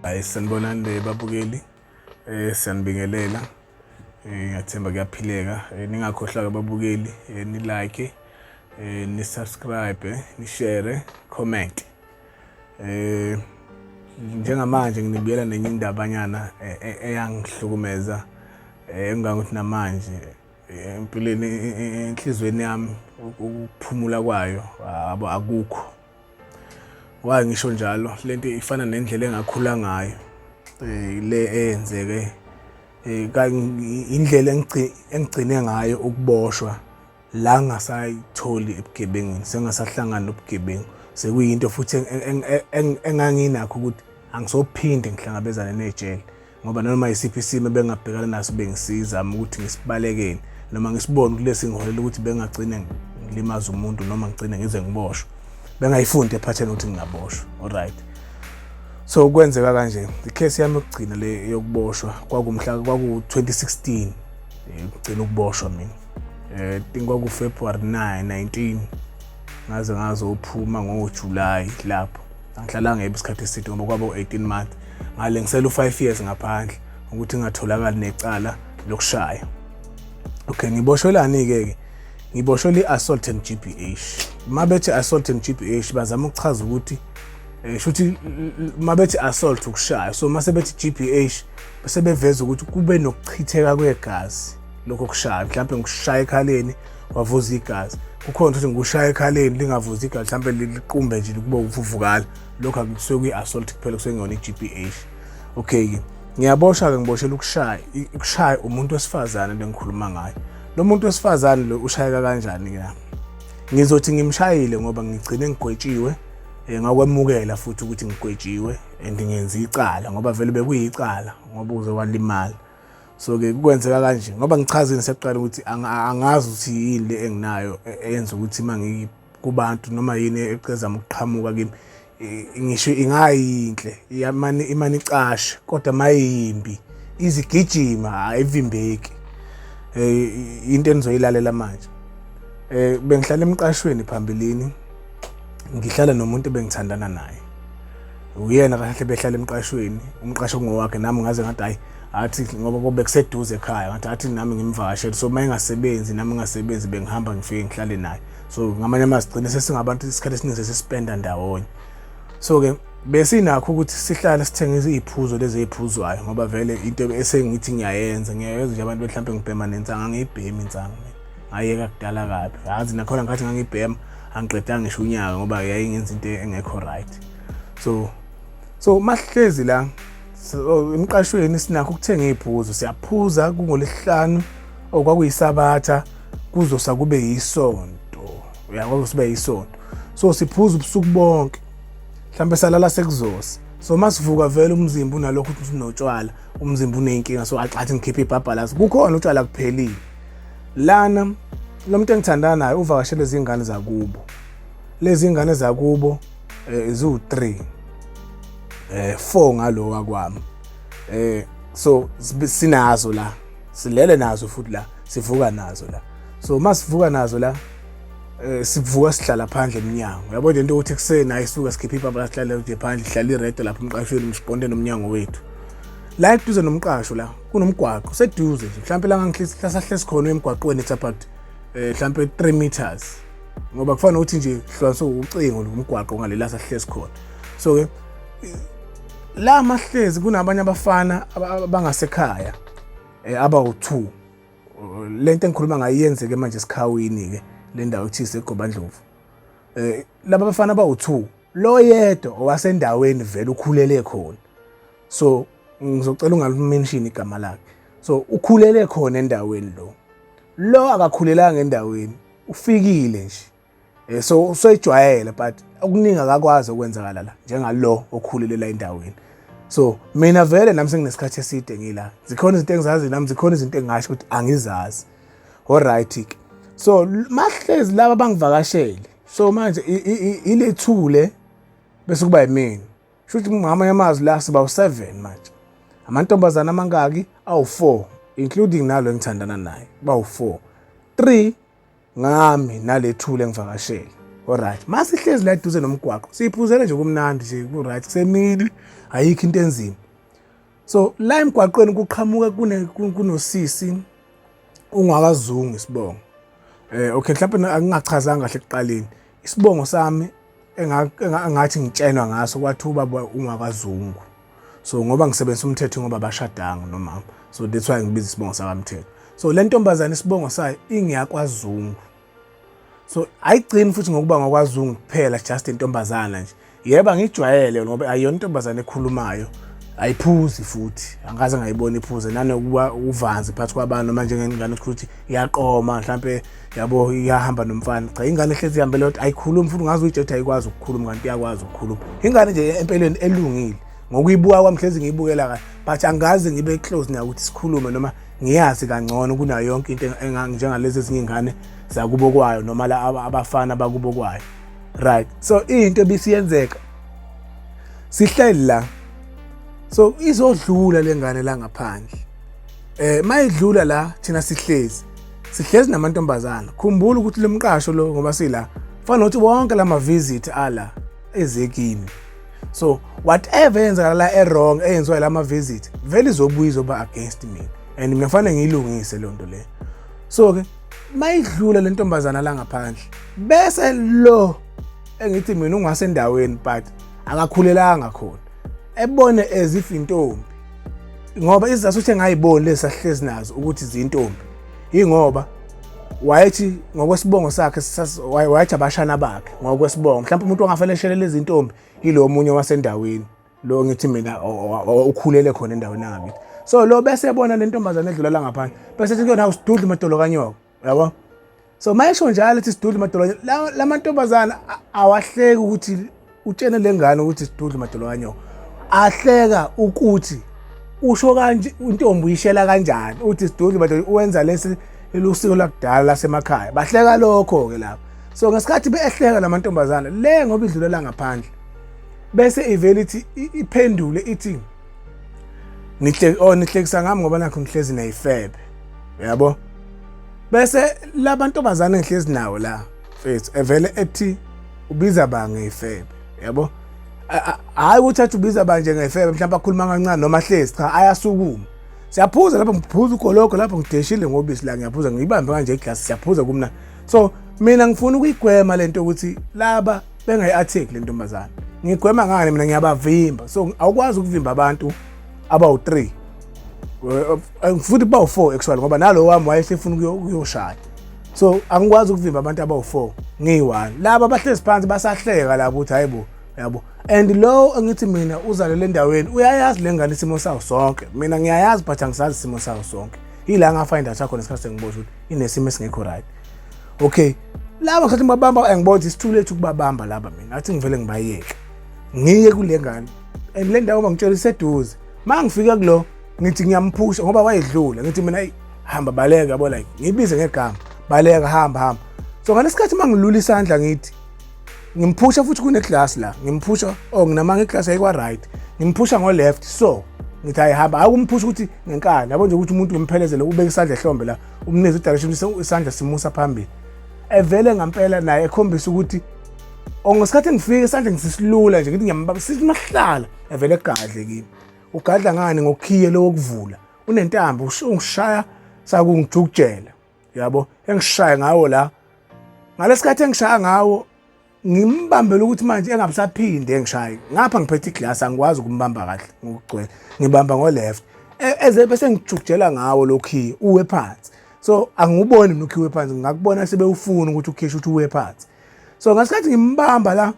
Hayi, sanibonani le babukeli. Siyanibingelela. Ngiyathemba kuyaphileka. Ningakhohlwa babukeli, ni like, ni subscribe, ni share, comment. Njengamanje nginibuyela nenye indabanyana eyangihlukumeza, engangokuthi namanje empilweni, enhlizweni yami, ukuphumula kwayo akukho. Why ngisho njalo? Lento ifana nendlela engakhula ngayo, le eyenzeke, indlela engigcine ngayo ukuboshwa la ngasayitholi ebugebengwini, sengasahlangana nobugebengu, sekuyinto futhi enganginakho ukuthi angisophinde ngihlangabezane nejele, ngoba noma yisiphi isimo ebengabhekana naso bengisizama ukuthi ngisibalekele noma ngisibone ukuthi lesi ngiholela ukuthi bengagcine ngilimaza umuntu noma ngigcine ngize ngiboshwe. Bengayifundi ephatheni ukuthi ngingaboshwa. Alright, so kwenzeka kanje, ikhesi yami yokugcina le yokuboshwa kwakumhla kwaku-2016, ngigcina ukuboshwa mina, think kwaku-February 9 19, ngaze ngazophuma ngoJuly. Lapho angihlalanga yebo isikhathi eside ngoba kwaba u-18 month, ngalengisela u-5 years ngaphandle ukuthi ngingatholakali necala lokushaya. Okay, ngiboshwelani-ke ke? Ngiboshwela i-assault and GBH. Uma bethi assault and GBH, bazama ukuchaza ukuthi shuthi uma bethi assault, ukushaya, so uma sebethi GBH, bese beveza ukuthi kube nokuchitheka kwegazi lokho kushaya. Mhlawumbe ngikushaya ekhaleni, wavuza igazi. Kukhona ukuthi ngikushaya ekhaleni, lingavuzi igazi, mhlawumbe liqumbe nje, kube ukuvuvukala. Lokho akusuke kuyi-assault kuphela, kusuke kungeyona i-GBH. Okay-ke, ngiyaboshwa-ke, ngiboshela ukushaya, ukushaya umuntu wesifazane le ngikhuluma ngayo. Lo muntu wesifazane lo ushayeka kanjani-ke? Ngizothi ngimshayile ngoba ngigcine ngigwetshiwe, ngakwemukela futhi ukuthi ngigwetshiwe and ngenza icala, ngoba vele bekuyicala ngoba uze walimala. So-ke kwenzeka kanje, ngoba ngichazile sekuqala ukuthi angazi ukuthi yini le enginayo eyenza ukuthi uma kubantu noma yini ecezama ukuqhamuka kimi, ngisho ingayinhle, iyamane imane icashe, kodwa mayimbi izigijima, ayivimbeki. Into enizoyilalela manje, bengihlala emqashweni phambilini, ngihlala nomuntu ebengithandana naye. Uyena kahle behlala emqashweni, umqasho kungowakhe. Nami ngaze ngathi hayi, athi ngoba kube kuseduze ekhaya, ngathi athi nami ngimvakashele. So uma engasebenzi, nami ngingasebenzi, bengihamba ngifike ngihlale naye. So ngamanye amazwi sigcine sesingabantu isikhathi esiningi sesispenda ndawonye. So-ke besinakho ukuthi sihlale sithenge iy'phuzo lezi ey'phuzwayo, ngoba vele into esengithi ngiyayenza, ngiyayenza nje. Abantu mhlawumbe ngibhema nensangu, angiyibhemi insangu mina, ngayeka kudala kabi. Yazi nakhona ngathi ngangibhema, angiqedanga ngisho unyaka, ngoba yayingenza into engekho right. So masihlezi la, so, emqashweni sinakho ukuthenga iy'phuzo, siyaphuza. Kungolesihlanu okwakuyisabatha, kuzosa kube yisonto, uyakwazi sibe yisonto. So siphuza ubusuku bonke, mhlawumbe salala sekuzosa. So masivuka vele umzimba unalokho ukuthi unotshwala, umzimba uney'nkinga. So axathi ngikhiphe ibhabhalazi, kukhona utshwala kuphelile lana. Lo muntu engithandana naye uvakashele izingane zakubo. Lezi ngane zakubo ziwu-3, 4 ngalo wakwami. So sinazo la, silele nazo futhi la, sivuka nazo la. So masivuka nazo la, sivuka sihlala phandle eminyango, yabo nje into ukuthi ekuseni ayisuka sikhiphe ibhabha, sihlale nje phandle, sihlala iredo lapha emqashweni, msiqonde nomnyango wethu la eduze nomqasho. La kunomgwaqo seduze nje, mhlawumbe la ngangihlezi khona emgwaqweni, it's about mhlawumbe 3 meters, ngoba kufana nokuthi nje hlukaniswe ucingo umgwaqo ngalela sahlezi khona. So ke la mahlezi kunabanye abafana abangasekhaya, abawu-2. Lento engikhuluma ngayo iyenzeke manje esikhawini ke, le ndawo ethise eGobandlovu. Laba bafana abawu-2, lo yedwa owasendaweni vele, ukhulele khona, so ngizocela ungalimention igama lakhe. So ukhulele khona endaweni. Lo akakhulelanga endaweni, ufikile nje. So useyijwayele, but okuningi akakwazi okwenzakala la njengalo okhulele la endaweni. So mina vele nami senginesikhathi eside ngila, zikhona izinto engizazi nami, zikhona izinto engingasho ukuthi angizazi. Alright ke, so mahlezi laba bangivakashele. So manje ilethule bese kuba yimina, shuthi ngamanye amazwi la siba u7 manje. Amantombazana amangaki? Awu4, including nalo engithandana naye, bawu4, 3 ngami nalethule engivakashele. Alright, masihlezi la eduze nomgwaqo siyiphuzele nje kumnandi nje ku-right, kusemini, ayikho into enzima. So la emgwaqweni kuqhamuka kunosisi ungakazungu isibongo. Okay, mhlawumbe angingachazanga kahle ekuqaleni. Isibongo sami engathi ngitshenwa ngaso kwathi ubaba ungakazungu. So ngoba ngisebenzisa umthetho ngoba abashadanga nomama. So that's why ngibiza isibongo sakamthetho. So le ntombazane isibongo sayo ingiyakwazungu. So ayigcini futhi ngokuba ngokwaZungu kuphela, just intombazana nje. Yebo, angijwayele ngoba ayiyona intombazane ekhulumayo, ayiphuzi futhi, angikaze ngayibona iphuze, nanokuba uvanzi phakathi kwabantu noma njengengane ukuthi iyaqoma mhlampe, yabo, iyahamba nomfana. Cha, ingane ehlezi ihambele yodwa, ayikhulumi futhi, ungaze uyitshele ukuthi ayikwazi ukukhuluma kanti iyakwazi ukukhuluma. Ingane nje empeleni elungile ngokuyibuka kwami, hlezi ngiyibukela kahle, but angikaze ngibe close nayo ukuthi sikhulume noma ngiyazi kangcono kunayo yonke into njengalezi ezinye iy'ngane zakubo kwayo noma la abafana bakubo kwayo. Right, so into ebisiyenzeka, sihleli la, so izodlula le ngane la ngaphandle. Mayidlula la, thina sihlezi namantombazana. Khumbula ukuthi lo mqasho lo, ngoba sila, fana nokuthi wonke lama visit ala eze kimi. So whatever eyenzakala la e-wrong eyenziwa lama visit, vele izobuya izoba against mina and mina kufanele ngiyilungise leyo nto leyo. So ke mayidlula le ntombazana la ngaphandle, bese lo engithi mina ungasendaweni but akakhulelanga khona, ebone as if intombi, ngoba isizathu ukuthi engayiboni lezi sahlezi nazo ukuthi zintombi, ingoba wayethi ngokwesibongo sakhe, wayethi abashana bakhe ngokwesibongo, mhlawumbe umuntu ongafanele eshelele izintombi yilo omunye wasendaweni lo ngithi mina ukhulele khona endaweni yangakithi. So lo bese ebona le ntombazane edlula la ngaphandle, bese ethi kuyona, "Usidudla madolo kanyoko," yabo. So mayesho njalo ethi sidudla madolo, la mantombazana awahleki ukuthi utshene le ngane ukuthi sidudla madolo kanyoko, ahleka ukuthi usho kanje intombi uyishela kanjani uthi sidudla madolo, uwenza lesi lusiko lakudala lasemakhaya. Bahleka lokho ke lapho. So ngesikhathi behleka lamantombazana le, ngoba idlulela ngaphandle, bese ivele ithi, iphendule ithi, "Nihle, oh, nihlekisa ngami ngoba nakho ngihlezi neyifebe," yabo. Bese labantombazane engihlezi nawo la, mfethu, evele ethi ubiza ba ngeyifebe, yabo. Hayi ukuthi athi ubiza ba nje ngeyifebe, mhlawumbe akhuluma kancane noma hlezi, cha, ayasukuma. Siyaphuza lapho, ngiphuza ugologo lapho, ngideshile ngobisi la, ngiyaphuza, ngiyibambe kanje iglasi, siyaphuza kumna. So mina ngifuna ukuyigwema lento ukuthi laba bengayi-attack le ntombazane. Ngigwema ngani? Mina ngiyabavimba. So awukwazi ukuvimba abantu abawu-3 futhi bawu-4 actually, ngoba nalo wami wayesefuna ukuyoshaya. So angikwazi ukuvimba abantu abawu-4 ngiyi-one. Laba bahlezi phansi basahleka labo ukuthi hayi bo, yabo. And lo engithi mina uzalele endaweni uyayazi le ngane isimo sawo sonke. Mina ngiyayazi but angisazi isimo sawo sonke. Yila nga-find out khona isikhathi sengiboshwa ukuthi inesimo esingekho right. Okay, laba ngisathi ngibabamba, angibona ukuthi it's too late ukubabamba laba. Mina athi ngivele ngibayeke, ngiye kule ngane, and le ndawo bangitshela iseduze. Ma ngifika kulo, ngithi ngiyamphusha ngoba wayedlula, ngithi mina, "Eyi, hamba, baleka," yabo, like ngiyibize ngegama, "Baleka, hamba, hamba." So ngalesikhathi uma ngilula isandla ngithi ngimphusha, futhi kuneglasi la, ngimphusha, oh, nginamanga, iglasi ayikwa-right, ngimphusha ngo-left. So ngithi ayihamba, hayi ukumphusha ukuthi ngenkani, yabo nje ukuthi umuntu umphelezele, ubeke isandla ehlombe la, umnikeze i-direction, isandla simusa phambili. Evele ngampela naye ekhombisa ukuthi, oh, ngesikhathi ngifika isandla ngisisilula nje, ngithi ngiyambamba, sithi mahlala, evele egadle kimi. Ugadla ngani? Ngokhiye lo wokuvula unentambo, ungishaya sakungijukujela, yabo, engishaya ngawo la. Ngalesikhathi engishaya ngawo, ngimbambele ukuthi manje engabisaphinde engishaye ngapha, ngiphethe iglasi, angikwazi ukumbamba kahle ngokugcwele, ngibamba ngo-left. Eze bese ngijukujela ngawo lo khiye, uwe phansi. So angiwuboni mina ukhiwe phansi, ngakubona sebewufuna ukuthi ukhishe ukuthi uwe phansi. So ngasikhathi ngimbamba la,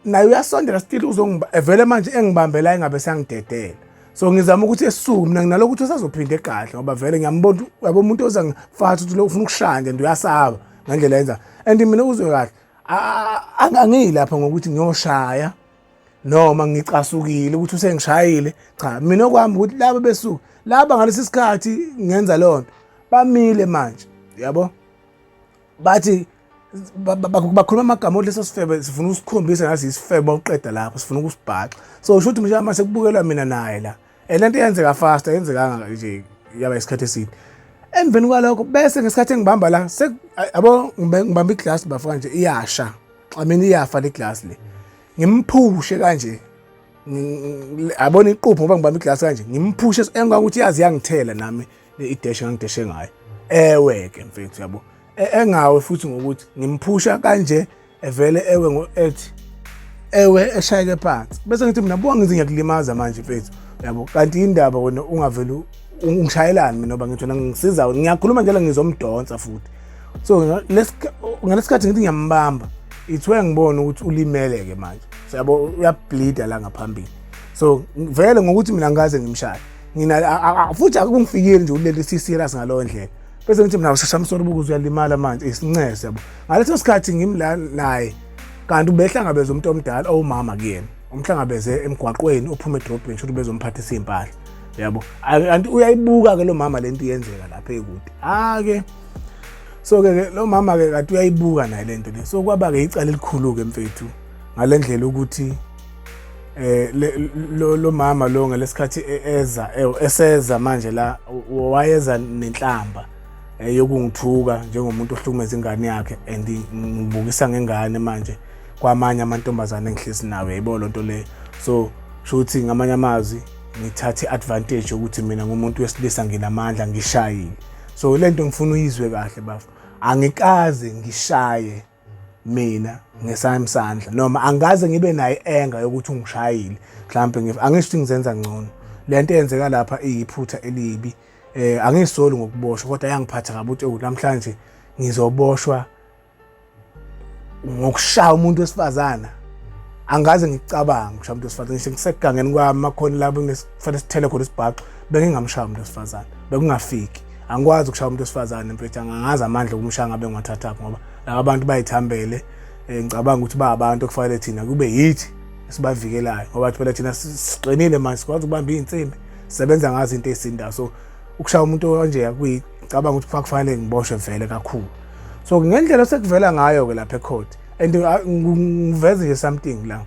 naye uyasondela still uzongiba, evele manje engibambela, engabe sangidedela. So ngizama ukuthi esuke, mina nginalokhu ukuthi usazophinda egadle, ngoba vele ngiyambona, yabo, umuntu oza ngifata ukuthi lo ufuna ukushaya nje and uyasaba ngendlela yenza. And mina, uzwe kahle, angiyi lapha ngokuthi ngiyoshaya noma ngicasukile ukuthi usengishayile. Cha, mina okwami ukuthi laba besuka laba ngalesi sikhathi ngenza leyo nto, bamile manje, yabo, bathi bakhuluma amagama othi leso sifebe sifuna ukusikhombisa ngathi isifebe, uqeda lapho sifuna ukusibhaxa. So usho ukuthi manje mase kubukelwa mina naye la, and lento yenzeka fast, ayenzekanga nje yaba isikhathi eside emveni kwalokho. Bese ngesikhathi engibamba la, yabo, ngibamba iglasi, bafika nje iyasha. I mean, iyafa le glass le. Ngimphushe kanje, abona iqupho ngoba ngibamba iglass kanje, ngimphushe engakuthi yazi yangithela nami i-dash engangideshe ngayo. Ewe ke mfethu, yabo, engawe futhi ngokuthi ngimphusha kanje, evele ewe ngo ethi ewe eshayeke phansi, bese ngithi mina, buka, ngithi ngiyakulimaza manje mfethu, yabo. Kanti indaba wena ungavele ungishayelani mina, ngoba ngithi wena ngisiza, ngiyakhuluma njalo, ngizomdonsa futhi. So ngalesikhathi ngithi ngiyambamba, ithiwe ngibona ukuthi ulimele-ke manje, so yabo, uyableeda la ngaphambili. So vele ngokuthi mina ngikaze ngimshaye ngina futhi akungifikile nje uleli si-serious ngaloyo ndlela. Bese ngithi mina, sishamsolo, ukuze uyalimala manje, isincese, yabo. Ngaleso sikhathi ngimla naye, kanti ubehlangabeza umuntu omdala owumama kuyena, umhlangabeze emgwaqweni ophuma edrobheni, shuthi bezomphathisa iy'mpahla, yabo. Kanti uyayibuka-ke lo mama lento iyenzeka lapha ekude ake. So ke lo mama ke kanti uyayibuka naye lento le. So kwaba-ke icala elikhulu-ke mfethu ngale ndlela ukuthi lo mama lo ngalesikhathi eza eseza manje la, wayeza nenhlamba yokungithuka njengomuntu ohlukumeza ingane yakhe and ngibukisa ngengane manje kwamanye amantombazane engihlezi nawo, yayibona lonto leyo. So shuthi ngamanye amazwi ngithathe advantage yokuthi mina ngumuntu wesilisa, nginamandla, ngishayile. So lento ngifuna uyizwe kahle bafo, angikaze ngishaye mina ngesami sandla noma angikaze ngibe nayo enga yokuthi ungishayile mhlawumbe. Angisho ukuthi ngizenza ngcono, lento eyenzeka lapha iyiphutha elibi. Angisoli ngokuboshwa, kodwa yangiphatha kabi ukuthi namhlanje ngizoboshwa ngokushaya umuntu wesifazana. Angaze ngicabanga ukushaya umuntu wesifazane, ngisho ngisegangeni kwami makhona lapho kufanele sithele khona isibhaxu, bengingamshaya umuntu wesifazane, bekungafiki. Angikwazi ukushaya umuntu wesifazane mfethu, angazi amandla okumshaya ngabe ngiwathathaphi, ngoba laba bantu bayithambele. Ngicabanga ukuthi ba abantu okufanele thina kube yithi esibavikelayo, ngoba phela thina siqinile manje, sikwazi ukubamba iy'nsimbi, sisebenza ngazo into ey'sindayo. So ukushaya umuntu kanje ngicabanga ukuthi kufanele ngiboshwe vele kakhulu. So ngendlela osekuvela ngayo-ke lapha ecourt, and ngiveze nje something la,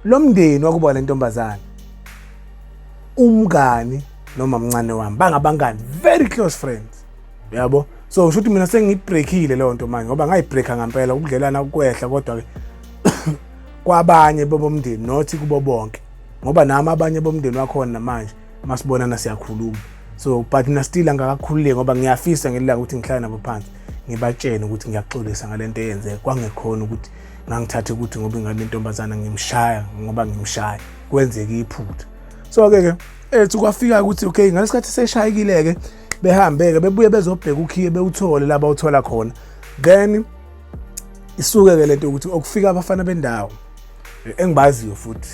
lo mndeni wakuba le ntombazane umngani noma mncane wami, bangabangani, very close friends, yabo. So kusho ukuthi mina sengiyibreakile leyo nto manje, ngoba ngayibreaka ngampela ukudlelana ukwehla, kodwa-ke kwabanye bobomndeni, not kubo bonke, ngoba nami abanye bomndeni wakhona namanje masibonana siyakhuluma. So but mina still angakakhululeki, ngoba ngiyafisa ngelilanga ukuthi ngihlale nabo phansi, ngibatshene ukuthi ngiyaxolisa ngalento eyenzeka. Kwangekhona ukuthi ngangithathe ukuthi ngoba ingane intombazana ngimshaya ngoba ngimshaya, kwenzeka iphutha. So-ke ke ethi kwafika ukuthi okay, ngalesikhathi seshayekile-ke, behambe-ke bebuye bezobheka ukhiye, bewuthole la bawuthola khona. Then isuke-ke lento ukuthi okufika abafana bendawo engibaziyo futhi,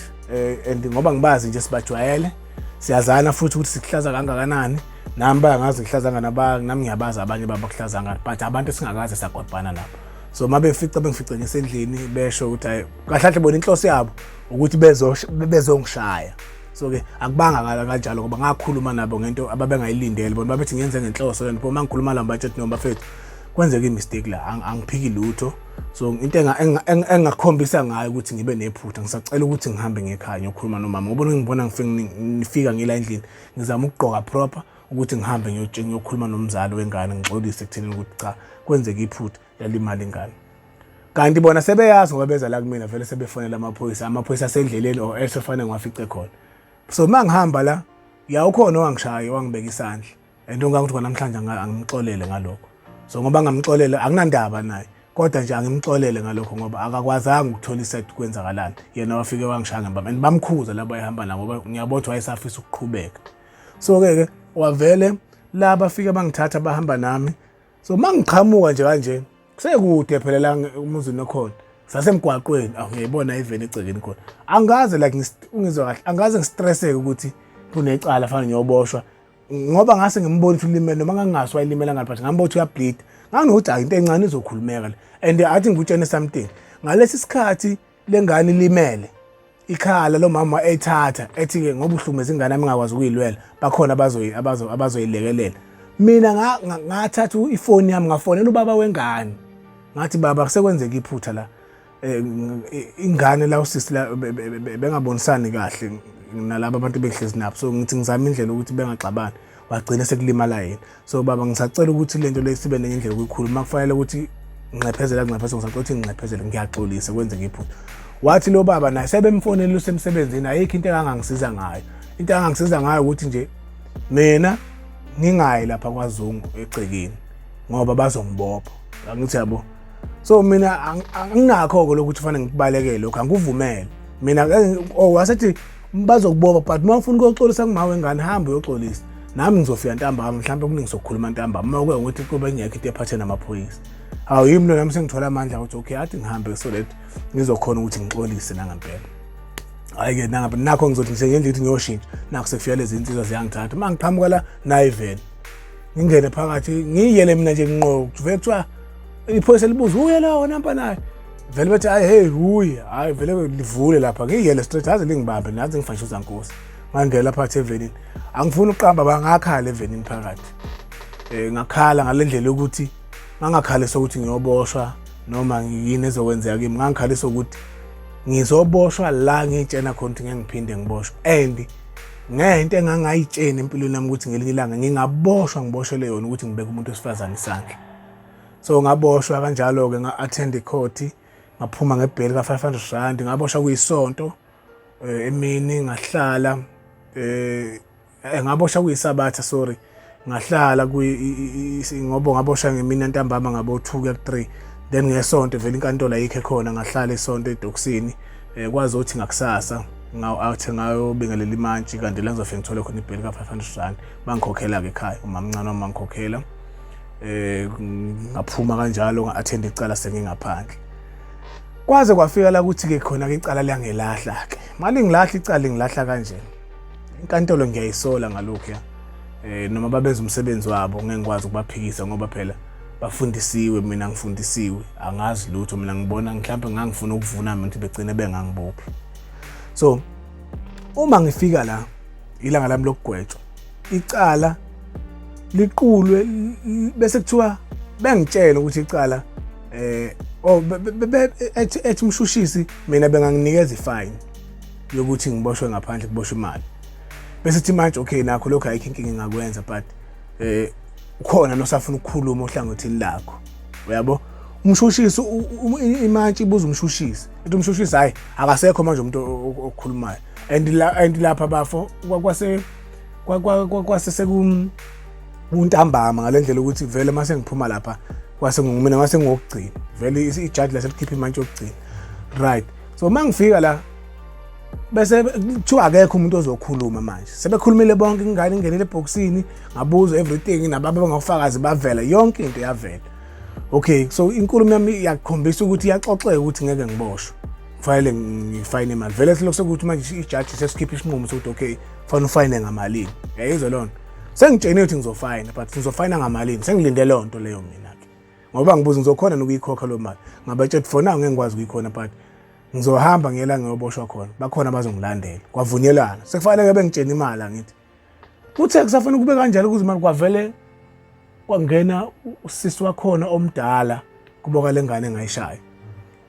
and ngoba ngibazi nje, sibajwayele, siyazana futhi ukuthi sikuhlaza kangakanani. Nami bayangazi ngihlaza ngani, nami ngiyabazi abanye babo kuhlaza ngani, but abantu esingakaze sakwabhana nabo. So uma befica, bengifice ngisendlini, besho ukuthi hayi, kahle kahle bona inhloso yabo ukuthi bezongishaya. So-ke akubanga kanjalo, ngoba ngakhuluma nabo ngento ababengayilindele bona, babethi ngenze ngenhloso lento. Uma ngikhuluma nabo batshe, no bafethu, kwenzeka i-mistake la, angiphiki lutho. So into engakhombisa ngayo ukuthi ngibe nephutha, ngisacela ukuthi ngihambe ngekhaya ngiyokhuluma nomama, ngoba ngibona ngifika ngila endlini, ngizama ukugqoka proper ukuthi ngihambe ngiyokhuluma nomzali wengane, ngixolise ekuthenini ukuthi cha, kwenzeka iphutha, yalimala ingane. Kanti bona sebeyazi ngoba beza la kumina vele sebefonela amaphoyisa, amaphoyisa asendleleni or else fanele ngiwafice khona. So uma ngihamba la, ya, ukhona owangishaya, wangibeka isandla, and ongangokuthi kwanamhlanje angimxolele ngalokho. So ngoba ngamxolele, anginandaba naye, kodwa nje angimxolele ngalokho, ngoba akakwazanga ukuthola iset kwenzakalani. Yena wafike wangishaya ngembama and bamkhuza labo ayehamba nabo, ngoba ngiyabona ukuthi wayesafisa ukuqhubeka. So-ke ke wavele la bafike bangithatha, bahamba nami. So uma ngiqhamuka nje kanje, kusekude phela la umuzini okhona, sasemgwaqweni, awu, ngiyayibona iveni egcekeni khona. Angaze like ungizwa kahle, angaze ngistresseke ukuthi kunecala fanele ngiyoboshwa, ngoba ngase ngimbona ukuthi ulimele, noma ngangingazi wayilimela ngani, but ngambona ukuthi uyableed. Nganginokuthi hayi, into encane izokhulumeka le. And athi ngikutshene something, ngalesi sikhathi lengane ilimele, ikhala, lo mama ethatha ethi-ke ngoba uhlukumeza ingane yami ingakwazi ukuyilwela, bakhona abazoyilekelela. Mina ngathatha ifoni yami, ngafonela ubaba wengane, ngathi, baba, kusekwenzeka iphutha la, ingane la, usisi la bengabonisani kahle nalaba abantu bengihlezi nabo. So ngithi ngizama indlela ukuthi bengaxabani, wagcina sekulimala yena. So baba, ngisacela ukuthi lento le sibe nenye indlela yokuyikhuluma. Kufanele ukuthi Nginxephezela nginxephezela ngisacela ukuthi nginxephezele ngiyaxolisa kwenzeka iphutha. Wathi lo baba naye sebemfonela usemsebenzini ayikho into engangangisiza ngayo. Into engangisiza ngayo ukuthi nje mina ngingayi lapha kwaZungu egcekeni ngoba bazongibopha. Angithi yabo. So mina anginakho-ke lokuthi fanele ngikubalekele lokho angikuvumele. Mina oh wasethi bazokubopha but uma ufuna ukuyoxolisa kuma wengane hamba uyoxolisa. Nami ngizofika ntambama mhlawumbe kuningi sokukhuluma ntambama uma kuye ukuthi kube ingekho into ephathe namaphoyisa. Hawu yimi lo nami sengithola amandla ukuthi okay athi ngihambe so that ngizokhona ukuthi ngixolise nangempela. Hhayi-ke nangabe nakho ngizothi ngisengendlela ukuthi ngiyoshintsha nakho sekufika lezi insizwa ziyangithatha uma ngiqhamuka la nayi vele ngingene phakathi ngiyiyele mina nje nqo vele kuthiwa iphoyisa libuza uye lowo nampa naye vele bethi hayi hey uye hayi vele livule lapha ngiyiyele straight aze lingibambe nazi ngifashe uzankosi ngangena phakathi evenini angifuni ukuqamba bangakhala evenini phakathi ngakhala ngalendlela yokuthi ngangakhalisa ukuthi ngiyoboshwa noma yini ezokwenzeka kimi ngangikhalisa ukuthi ngizoboshwa la ngiyitshena khona ukuthi ngeke ngiphinde ngiboshwe and ngento engangayitsheni empilweni yami ukuthi ngelinye ilanga ngingaboshwa ngiboshelwe yona ukuthi ngibeke umuntu wesifazane isandla. So ngaboshwa kanjalo-ke nga-attend icourt ngaphuma ngebheli ka-500 rand ngaboshwa kuyisonto emini ngahlala ngaboshwa kuyisabatha sorry ngahlala ngoba ngaboshwa ngemini ntambama ngabo 2 kuya ku-3 then ngesonto vele inkantolo ayikho ekhona ngahlala isonto edokisini kwazi ukuthi ngakusasa ngathi ngayobingelela imantshi kanti la ngizofike ngithole khona ibheli ka-500 rand bangikhokhela-ke ekhaya umamncane wami bangikhokhela ngaphuma kanjalo nga-attend icala sengingaphandle. Kwaze kwafika la ukuthi-ke khona-ke icala liyangelahla-ke malingilahla icala lingilahla kanje inkantolo ngiyayisola ngalokhu ya noma babenza umsebenzi wabo ngeke ngikwazi ukubaphikisa ngoba phela bafundisiwe mina ngifundisiwe angazi lutho mina ngibona mhlawumbe ngangifuna ukuvuna mina ukuthi begcine bengangibophi. So uma ngifika la ilanga lami lokugwetshwa icala liqulwe bese kuthiwa bengitshela ukuthi icala oh ethi umshushisi mina benganginikeza ifine yokuthi ngiboshwe ngaphandle kuboshwe imali bese thi manje okay nakho lokho ayikho inkinga engakwenza but ukhona nosafuna ukukhuluma ohlangothini lakho uyabo. Umshushisi imantshi ibuza umshushisi ethi umshushisi hayi akasekho manje umuntu okhulumayo and la and lapha bafo kwase kwase sekuntambama ngalendlela ukuthi vele mase ngiphuma lapha kwase ngumina ngase ngokugcina vele ijaji laselikhipha imantshi yokugcina right. So mangifika la bese kuthiwa akekho umuntu ozokhuluma manje sebekhulumile bonke ingane ingenile ebhokisini ngabuzwa everything nababa bangofakazi bavela yonke into yavela. Okay so inkulumo yami iyakhombisa ukuthi iyaxoxeka ukuthi ngeke ngiboshwe kufanele ngifayine imali vele silokhu sekuthi manje ijaji sesikhipha isinqumo sokuthi okay kufanele ufayine ngamalini yayizwa loo nto sengitshene ukuthi ngizofayina but ngizofayina ngamalini sengilinde leyo nto leyo mina-ke ngoba ngibuza ngizokhona nokuyikhokha loo mali ngabatshela for now ngeke ngikwazi ukuyikhona but ngizohamba ngiyela ngiyoboshwa khona bakhona abazongilandela kwavunyelwana sekufanele bengitshene imali angithi kuthe kusafanele kube kanjalo ukuze imali kwavele kwangena usisi wakhona omdala kuboka lengane engayishaya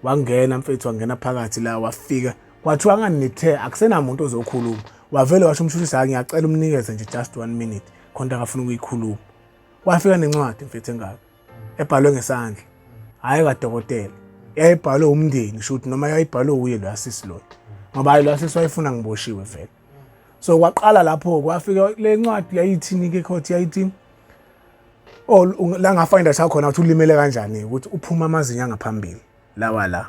wangena mfethu wangena phakathi la wafika kwathiwa nganithe akusenamuntu ozokhuluma wavele washo umshushisi hayi ngiyacela umnikeze nje just 1 minute khona akafuna ukuyikhuluma wafika nencwadi mfethu engaka ebhalwe ngesandla hhayi kadokotela yayibhalwe umndeni shuthi noma yayibhalwe uye lo asisi loyo ngoba hayi lo asisi wayefuna ngiboshiwe vele. So kwaqala lapho kwafika le ncwadi yayithini ke court yayithi oh la ngafind out khona ukuthi ulimele kanjani ukuthi uphuma amazinyo angaphambili lawa la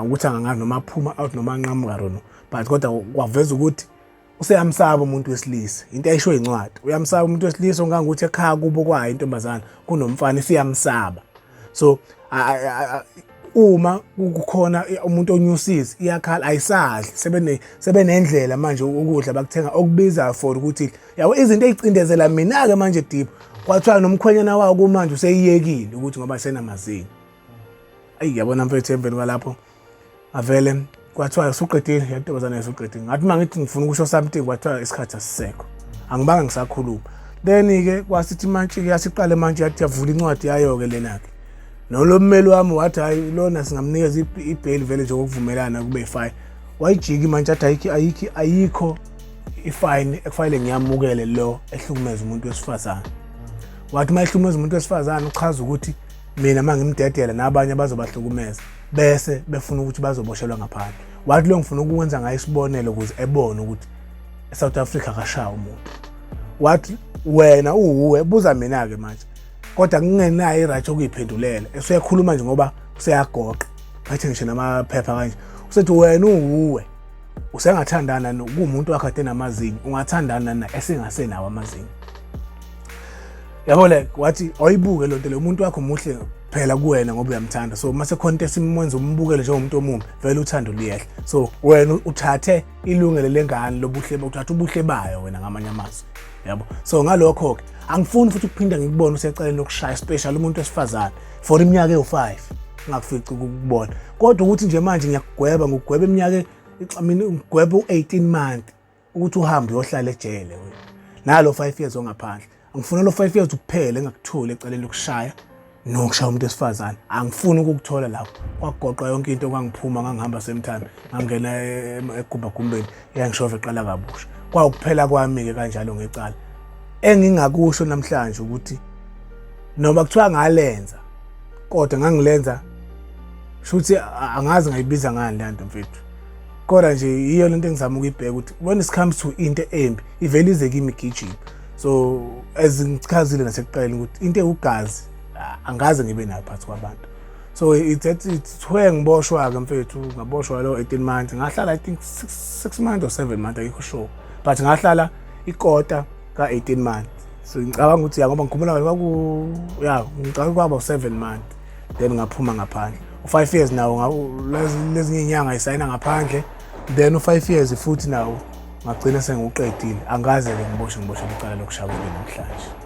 ukuthi angangazi noma aphuma out noma anqamuka rono but kodwa kwaveza ukuthi useyamsaba umuntu wesilisa into ayisho incwadi uyamsaba umuntu wesilisa ongangokuthi ekhaya kubo kwayo intombazana kunomfana isiyamsaba. So uma kukhona umuntu onyusizi iyakhala ayisadli sebenendlela manje ukudla bakuthenga okubizayo for ukuthi yabo izinto ey'cindezela mina-ke manje deep kwathiwa nomkhwenyana wawo kumanje useyiyekile ukuthi ngoba senamazinyo. Ayi yabona mfethu emveni kwalapho avele kwathiwa usuqedile yantombazane usuqedile ngathi uma ngithi ngifuna ukusho something kwathiwa isikhathi asisekho angibanga ngisakhuluma. Then-ke kwasithi imantshi-ke yasiqale manje yathi yavula incwadi yayo-ke lena-ke nolo mmeli wami wathi hhayi lona singamnikeza ibheli vele nje ngokuvumelana kube ifayini. Wayijika imantshi athi ayikho ayikho ayikho ifayini ekufanele ngiyamukele lo ehlukumeza umuntu wesifazane. Wathi uma ehlukumeza umuntu wesifazane uchaza ukuthi Mina uma ngimdedela nabanye bazobahlukumeza bese befuna ukuthi bazoboshelwa ngaphandle. Wathi lo ngifuna ukwenza ngayo isibonelo ukuze ebone ukuthi eSouth Africa akashawa umuntu. Wathi wena uwuwe buza mina-ke manje kodwa ngingenayo i-right yokuyiphendulela esuyakhuluma nje ngoba useyagoqa phethe ngisho namaphepha kanje usethi wena uwuwe usengathandana kuwumuntu wakhe ade namazinyo ungathandana na esengasenawo amazinyo yabo le wathi awuyibuke lento le umuntu wakho muhle phela kuwena ngoba uyamthanda so uma sekhona into esimwenza umbukele njengomuntu omubi vele uthando luyehla so wena uthathe ilungelo lengane lobuhle uthatha ubuhle bayo wena ngamanye amazwi yabo so ngalokho-ke angifuni futhi ukuphinda ngikubone usecaleni lokushaya special umuntu wesifazane for iminyaka ewu-5 ngakufici ukukubona kodwa ukuthi nje manje ngiyakugweba ngikugweba iminyaka mina ngigweba u-18 month ukuthi uhambe uyohlala ejele wena nalo 5 years ongaphandle angifuna lo 5 years kuphela engakutholi ecaleni lokushaya nokushaya umuntu wesifazane angifuni ukukuthola lapho kwagoqa yonke into kwangiphuma ngangihamba same time ngangena egumbagumbeni yangishova eqala kabusha kwawukuphela kwami-ke kanjalo ngecala engingakusho namhlanje ukuthi noma kuthiwa ngalenza kodwa ngangilenza shuthi angazi ngayibiza ngani le nto mfethu kodwa nje yiyo lento engizama ukuyibheka ukuthi when it comes to into embi ivele ize kimi igijima so as ngichazile nasekuqaleni ukuthi into ewugazi angaze ngibe nayo phakathi kwabantu so it's where ngiboshwa-ke mfethu ngaboshwa lo 18 months ngahlala I think 6 months or 7 months akikho sure but ngahlala ikota ka-18 months so ngicabanga ukuthi ya ngoba ngikhumbula kahle kwaku ya ngicabanga kwaba u-7 months then ngaphuma ngaphandle u-5 years nawo lezinye iy'nyanga isayina ngaphandle then u-5 years futhi nawo ngagcina sengiwuqedile angaze-ke ngiboshwe ngiboshwe icala lokushaya kube namhlanje.